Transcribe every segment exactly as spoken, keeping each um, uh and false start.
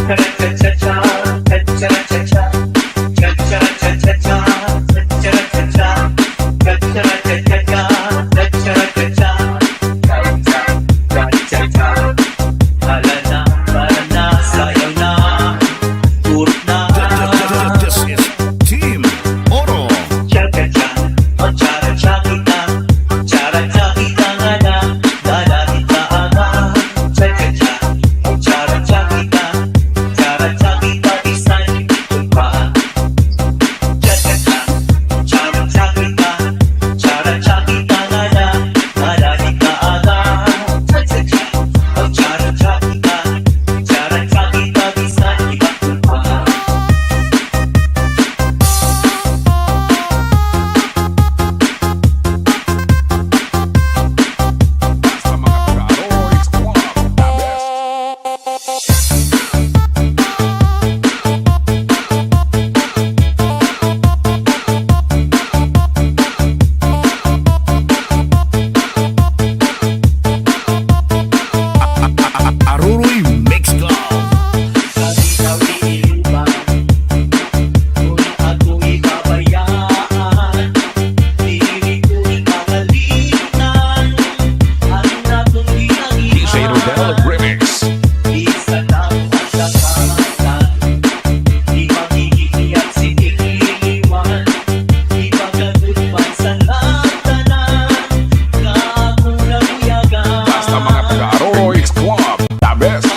This is Team Oro. Aruroy Mix Club. D J Rodel Remix. Basta mga taga Aroroy Mix Club, the best.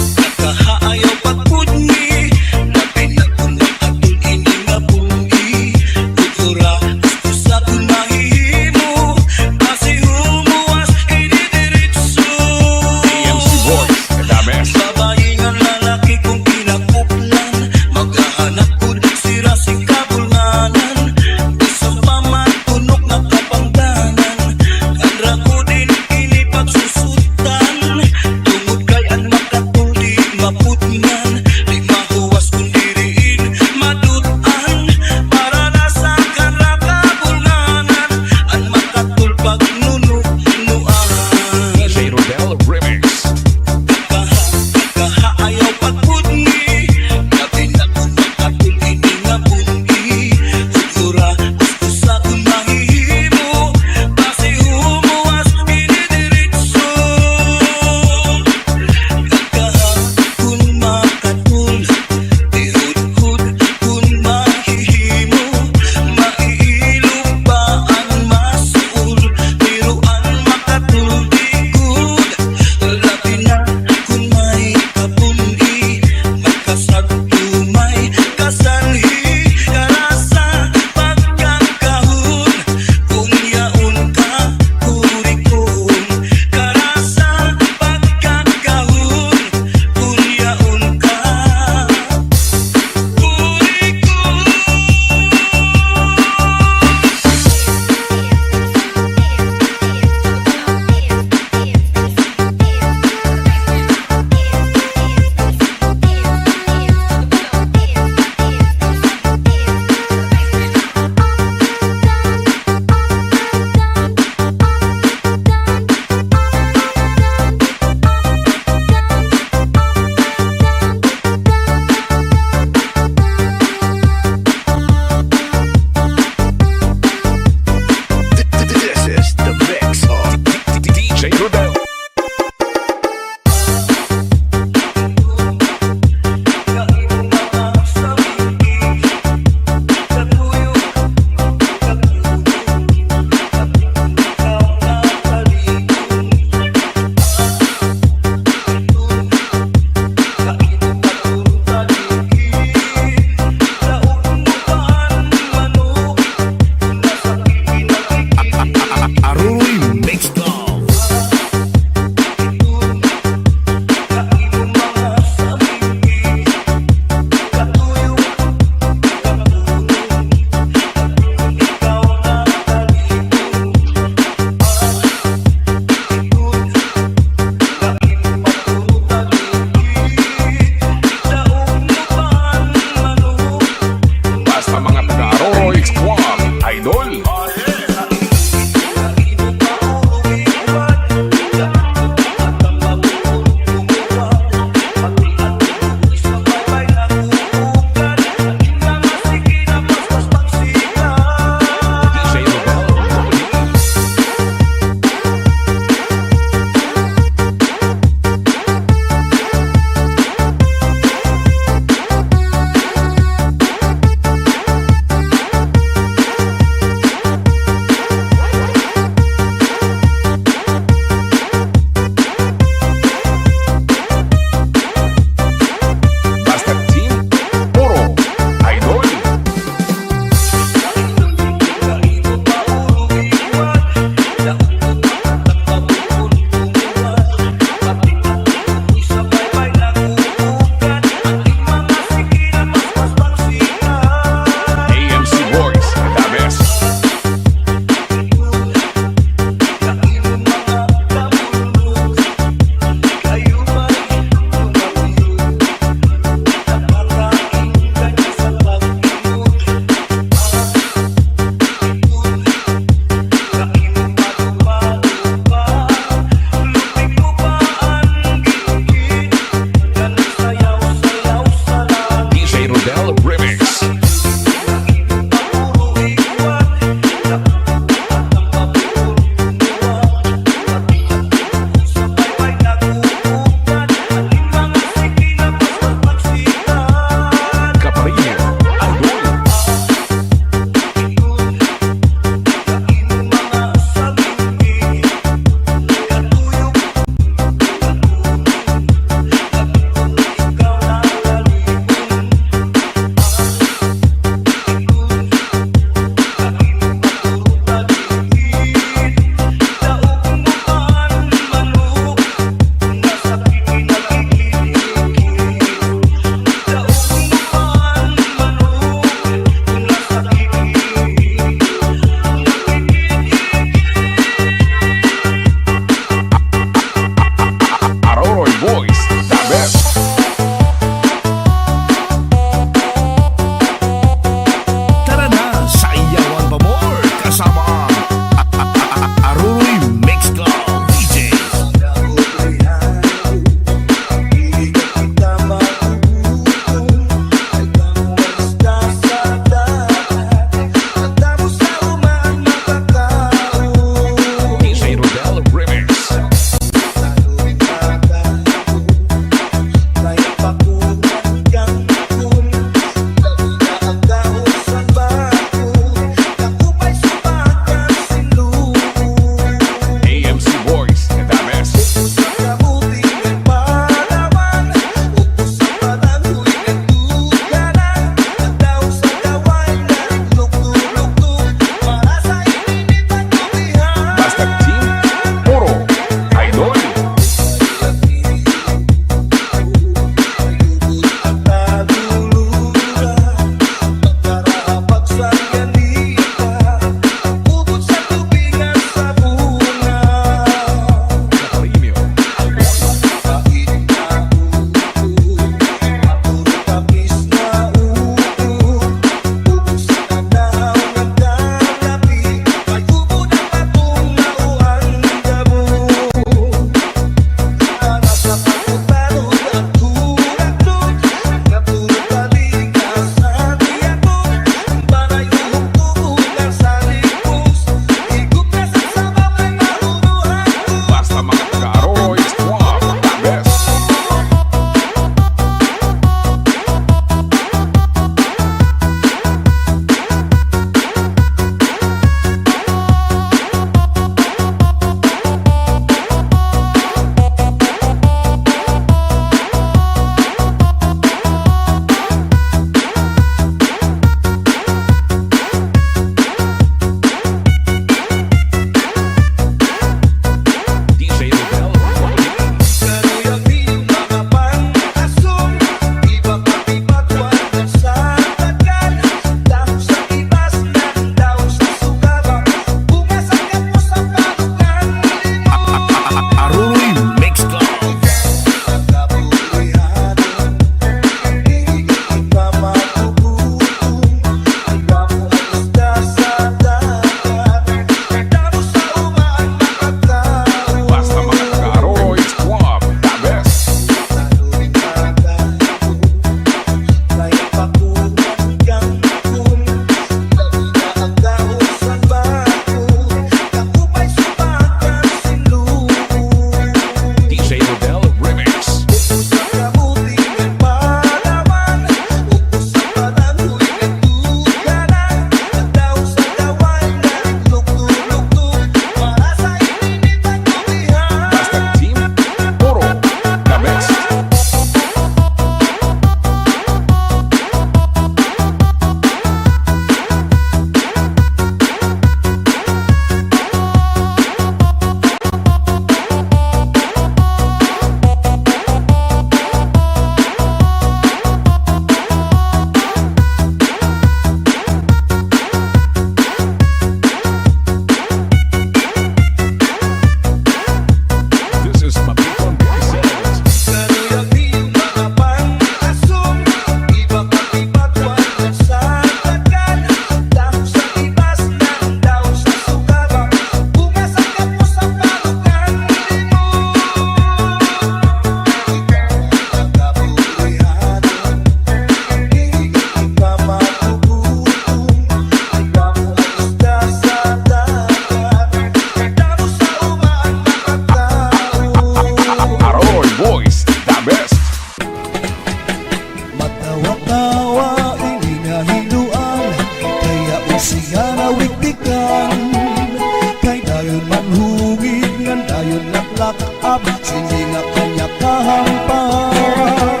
lak-ab, sini nga kanya kahampan.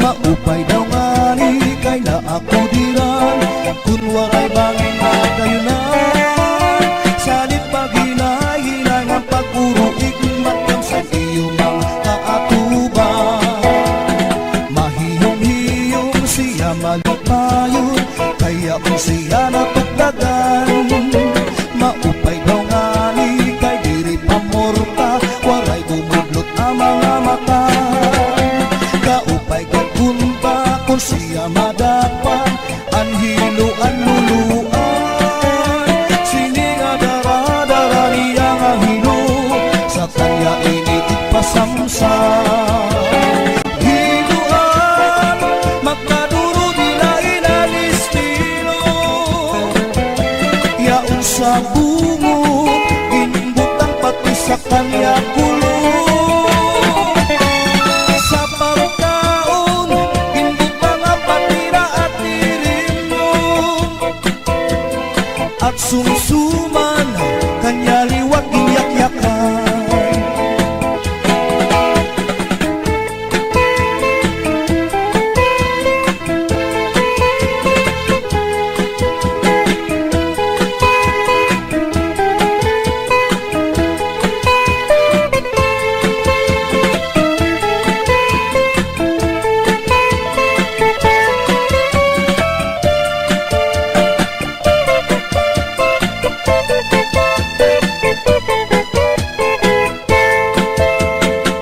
Maupay daw ngani kay naa ako dira, kun waray bangin nga dayonan. Salit paghinay-hinay nga pag-uruig, matang sa iyo mga kaatuban. Mahiyom-hiyom siya malipayon, kay ako siya natugdagan. Maupay daw ngani kay diri pa morta, waray bumudlot an mga mata. Kaupay gad kun pa kun siya madakpan, an hilo an luluan. Sini nga dara-dara niya nga hilo, sa kanya ini igpasamsam. Hiloan, magkaduro diri an estilo. Yaon sa bungog, ginbutang pati sa kanya kulog. Sa pagkaon, ginbutangan pati na an tirino. At sumsuman, kanya liwat ginyakyakan.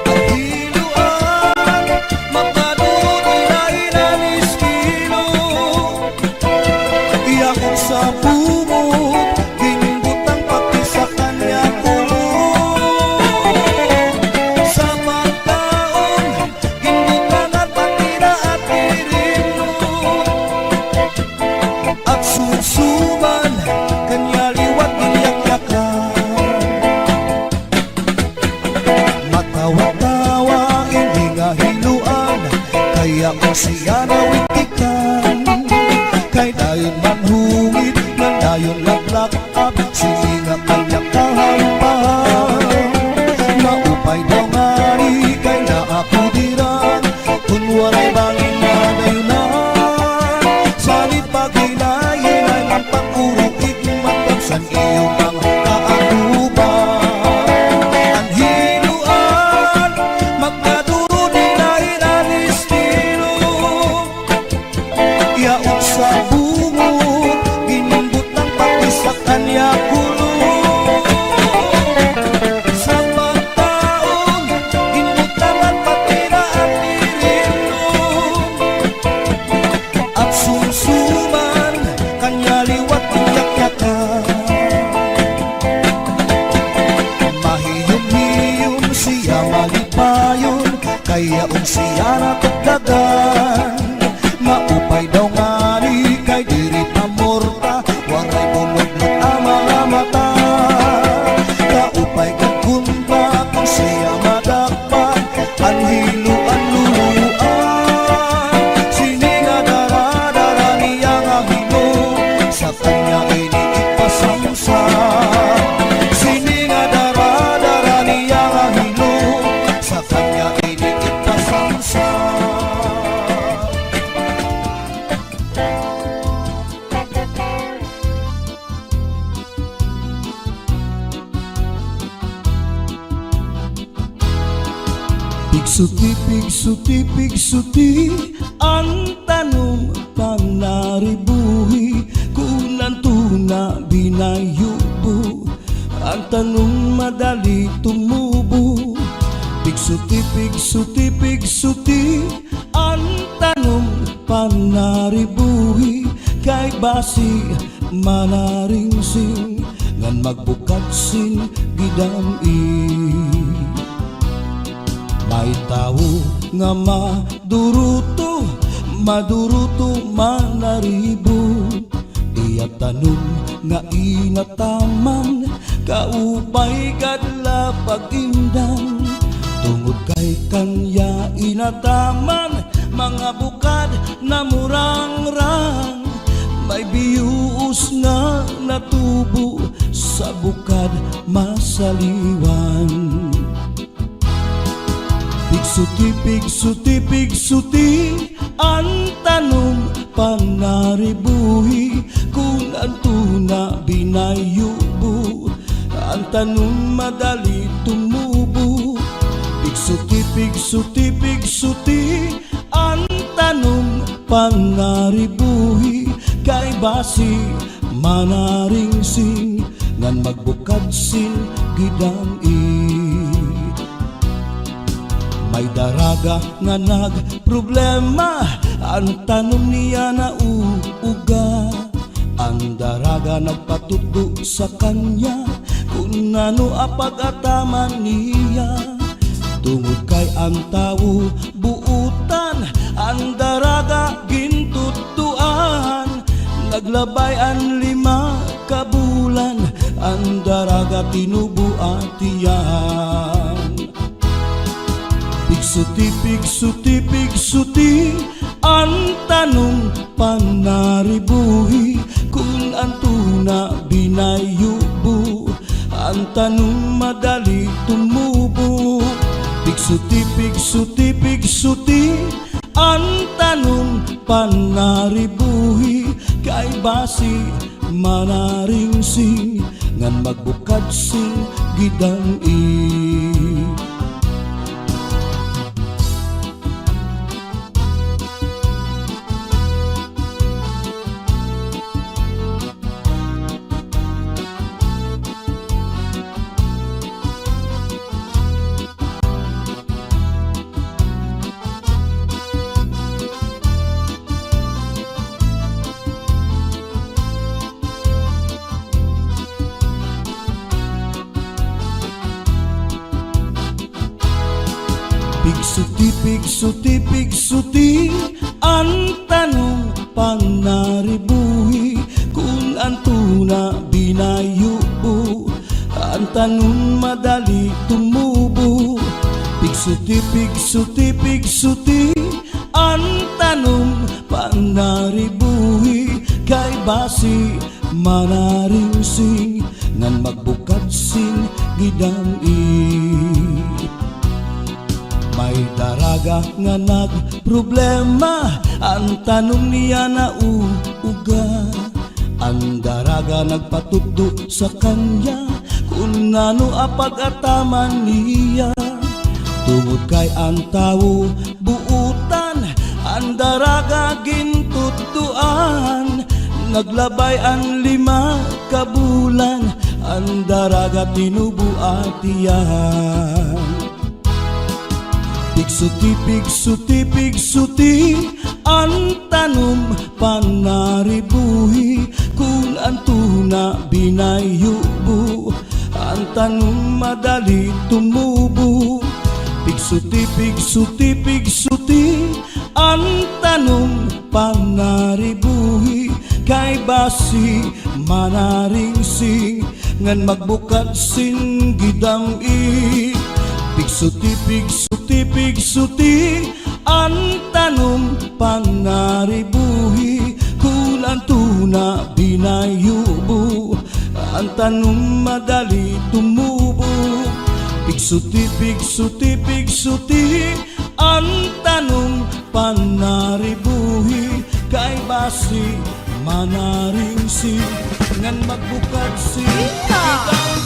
An hiloan, magkaduro diri an estilo. Yaon sa bungog, ginbutang pati sa kanya kulog. Sa pagkaon, ginbutangan pati na an tirino. At sumsuman, kanya liwat ginyakyakan. Matawa-tawa ini nga hiloan, kay ako siya nawitikan. Kay dayon manhungit, ngan dayon naglak-ab, sini nga kanya kahampan. Maupay daw ngani kay naa ako dira, kun waray bangin nga dayonan. Salit paghinay-hinay nga pag-uruig, matag sa iyo mga kaatuban. An hiloan, magkaduro diri an estilo. Yaon sa bungog, ginbutang pati sa kanya kulog. Sa pagkaon, ginbutangan pati na an tirino. At sumsuman, kanya liwat ginyakyakan. Mahiyom-hiyom siya malipayon, kay yaon siya natugdagan. Maupay daw ngani kay diri pa morta, waray bumudlot an mga mata. Kaupay gad kun pa kun siya madakpan, an hilo an luluan. Sini nga dara-dara niya nga hilo, sa kanya ini igpasamsam. Sini nga dara-dara niya nga hilo, sa kanya ini igpasamsam. Pigsuti, pigsuti, pigsuti, an tanom panaribuhi, kun adto na binayubo, an tanom madali tumubo. Pigsuti, pigsuti, pigsuti, an tanom panaribuhi, kay basi manaringsing, ngan magbukad sin gidam-i. May tawo nga maduruto, maduruto manaribo, iya tanom nga inataman, kaupay gad la pag-indan. Tungod kay kanya inataman, mga bukad namurangrang, may biyuos nga natubo sa bukad masaliwan. Pigsuti, pigsuti, pigsuti, an tanom panaribuhi, kun an tuna binayubo, an tanom madali tumubo. Pigsuti, pigsuti, pigsuti, an tanom panaribuhi, kay basi manaringsing ngan magbukad sin gidam-i. May daraga nga nagproblema, an tanom niya nauuga. An daraga nagpatutdo sa kanya kun ano an pag-ataman niya. Tungod kay an tawo buotan, an daraga gintutdoan. Naglabay an lima ka bulan, an daraga tinubo an tiyan. Pigsuti, pigsuti, pigsuti, an tanom panaribuhi, kun an tuna binayubo, an tanom madali tumubo. Pigsuti, pigsuti, pigsuti, an tanom panaribuhi, kay basi manaringsing ngan magbukad sin gidam-i. Pigsuti, pigsuti, pigsuti, an tanom panaribuhi, kun an tuna binayubo, an tanom madali tumubo. Pigsuti, pigsuti, pigsuti, an tanom panaribuhi, kay basi manaringsing ngan magbukad sin gidam-i. May daraga nga nagproblema, an tanom niya nauuga. An daraga nagpatutdo sa kanya kun ano an pag-ataman niya. Tungod kay an tawo buotan, an daraga gintutdoan. Naglabay an lima ka bulan, an daraga tinubo an tiyan. Pigsuti, pigsuti, pigsuti, an tanom panaribuhi, kun an tuna binayubo, an tanom madali tumubo. Pigsuti, pigsuti, pigsuti, an tanom panaribuhi, kay basi manaringsing ngan magbukad sin gidam-i. Pigsuti, pigsuti, pigsuti, an tanom panaribuhi, kun an tuna binayubo, an tanom madali tumubo. Pigsuti, pigsuti, pigsuti, an tanom panaribuhi, kay basi manaringsing ngan magbukad sin gidam-i.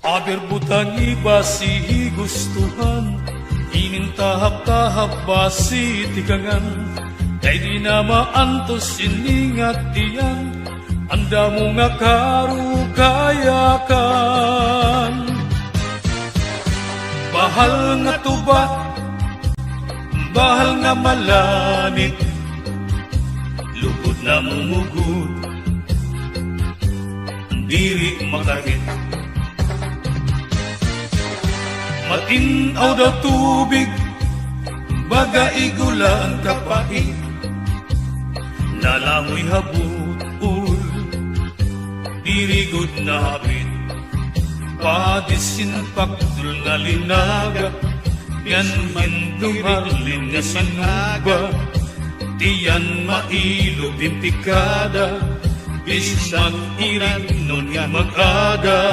Aber butang iba si higustuhan, inin tahap-tahap basi tikangan, kay di na maantos ini nga tiyan, an damo nga karukayakan. Bahal nga tuba, bahal nga malanit, lugod namumugod, diri makahit. Matin-aw daw tubig, baga igula an kapait, nalangoy ha butol, diri gud nahapit. Padisinpakdol nga linaga, ngan hindumarlin nga sinuba, tiyan mailog din pikada, bisan mag-irinnon nga mag-aga.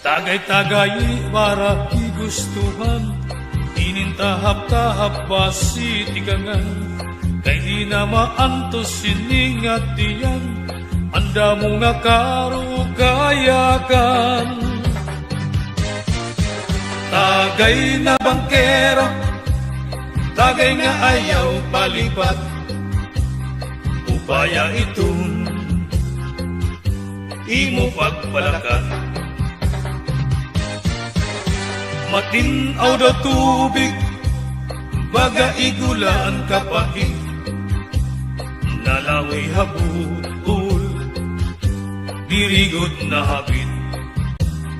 Tagay-tagay bara higustuhan, inin tahap-tahap basi tikangan, kay di na maantos ini nga tiyan, an damo nga karukayakan. Tagay na bangkero, tagay nga ayaw palipat, upaya iton imo pagpalakat. Matin-aw daw tubig, baga igula an kapait, nalangoy ha butol, diri gud nahapit.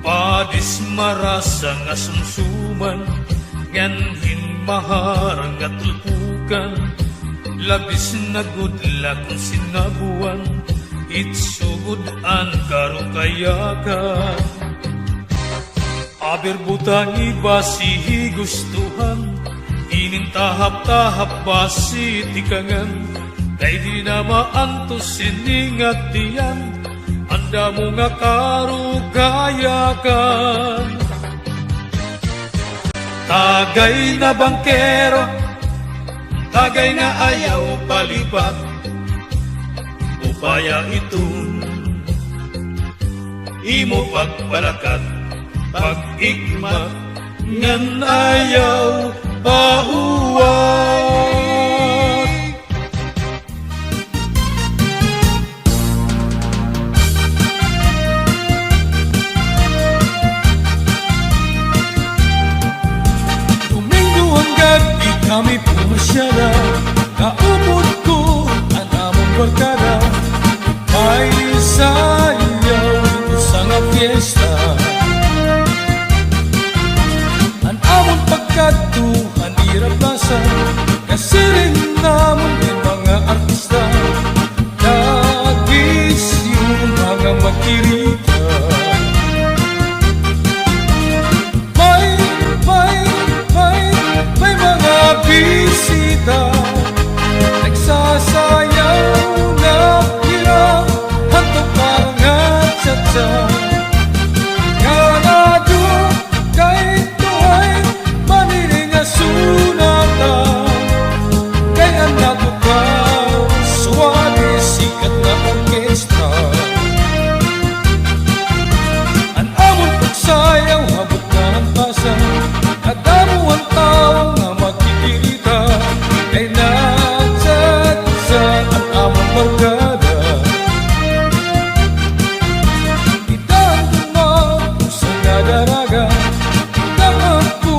Padis marasa nga sumsuman, ngan hin maharang nga tulpukan, labis na gud la kon sinabuan, itso gud an karukayakan. Aber butang iba si higustuhan, inin tahap-tahap basi tikangan, kay di na maantos ini nga tiyan, an damo nga karukayakan. Tagay na bangkero, tagay nga ayaw palipat, upaya iton imo pagpalakat, pag-igmat, ngan ayaw pauway. Domingo an gab-i kami pumasyada, kaupod ko an amon barkada. May sayaw didto sa nga fiesta. An amon pagkadto han ira plasa, kasiring namon hin mga artista, nag-isyu mga makirita. May, may, may, may mga bisita, nagsasayaw na hira, hantok pa nga cha-cha. Ganado kay tuhay, maniling nga sunata, kay an natukaw, suwabe, sikat nga orkestra. An amon pagsayaw, habot na an pasa, kadamo an tawo nga makikirita, kay nagsadsa an amon barkada. Kita an dumaog usa nga daraga, kita ako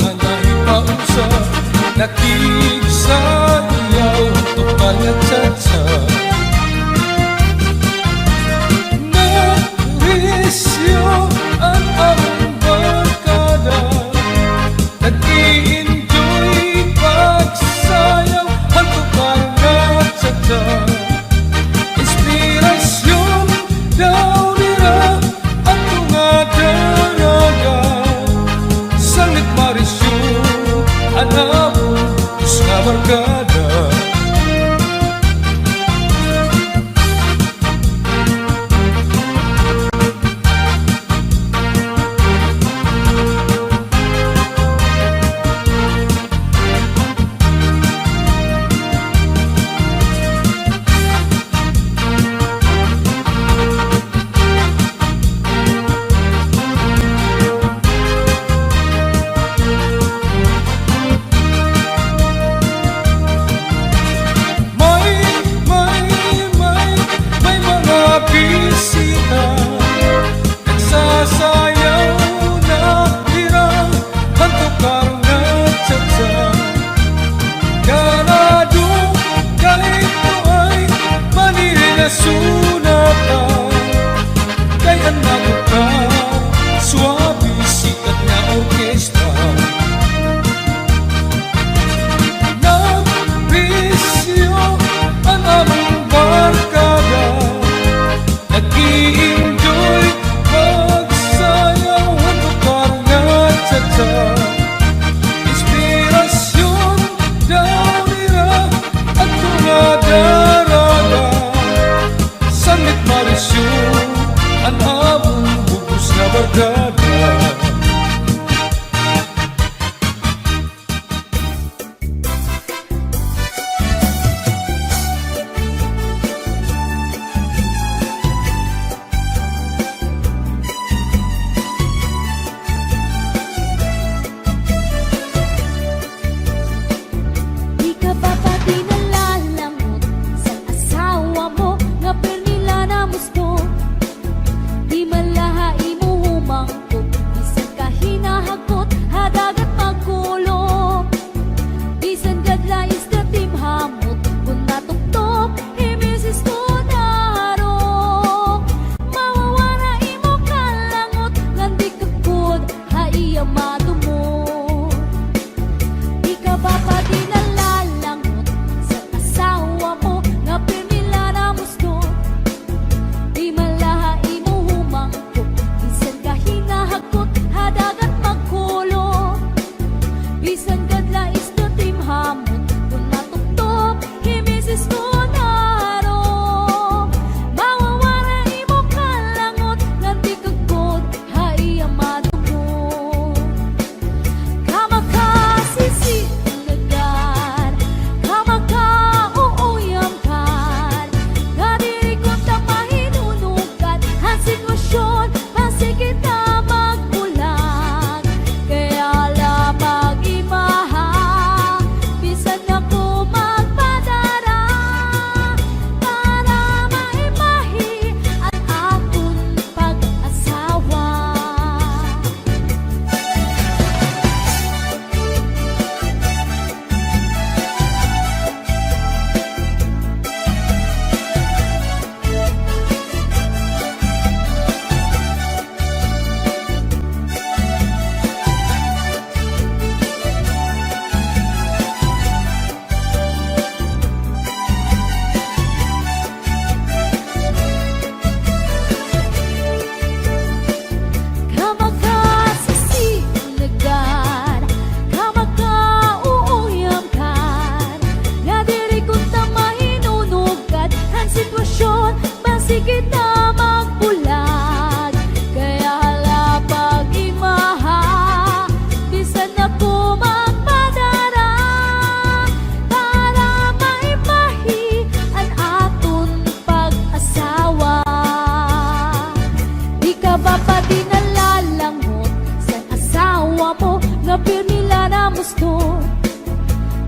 nga nahipausa, nakigsayaw, tukal nga cha-cha. Narisyo an amon barkada, nag-i-enjoy pagsayaw, hantok pa nga cha-cha. Inspirasyon daw nira adto nga daraga, sanglit marisyo an amon dos nga barkada.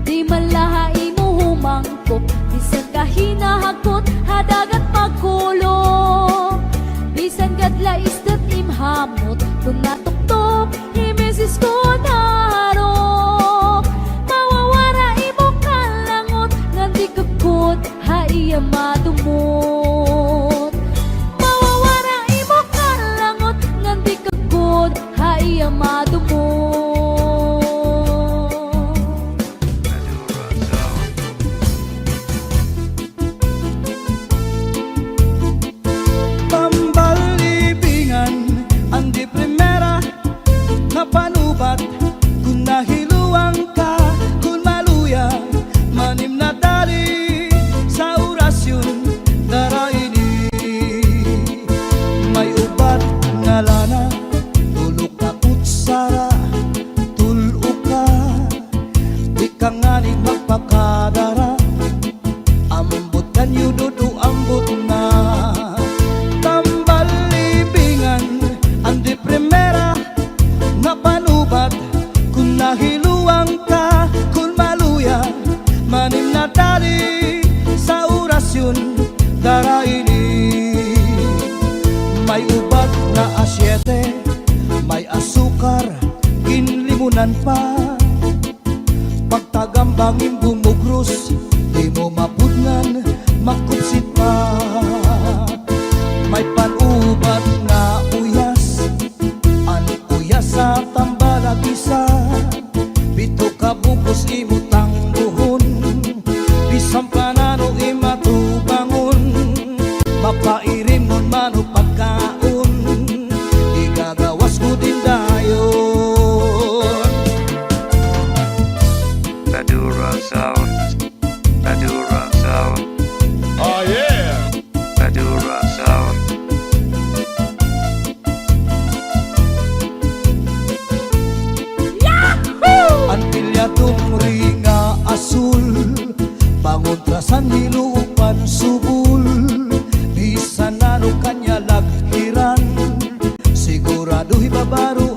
Di man la ha imo humangkop, bisan ka hinahagkot ha dagat magkulo. Bisan gad la isda it im hamot, kon natuktok hi misis kon harok. Mawawara imo kalangot, ngan di ka gud ha iya madumot. Mawawara imo kalangot, ngan di ka gud ha iya madumot. Tambal Libingan, an di primera nga panubat, kon nahiluang ka, kon maluya, manim na dali sa orasyon, dara ini. May ubat nga lana, tulo ka kutsara, tul-o ka, di ka ngani magpakadara. Ambot kan yudod o ambot na. Tambal Libingan, an di primera nga panubat, kon nahiluang ka, kon maluya, manim na dali sa orasyon, dara ini. May ubat nga asyete, may asukar, ginlimunan pa. Pagtagambang im bumugros, di mo mapudngan, makupsit pa. May panubat nga uyas, an uyas sa tambal agisa. Pito ka bug-os imo tangbuhon, bisan pa nano im atubangon. Mapairimnon man o pagkaon, igagawas ko din dayon. Padura Sound. Padura Sound. Oh, yeah! Padura Sound. Yahoo! An pilya dungri nga asul, pangontra san hilupan subol, bisan ano kanya lagkiran, sigurado hibabaro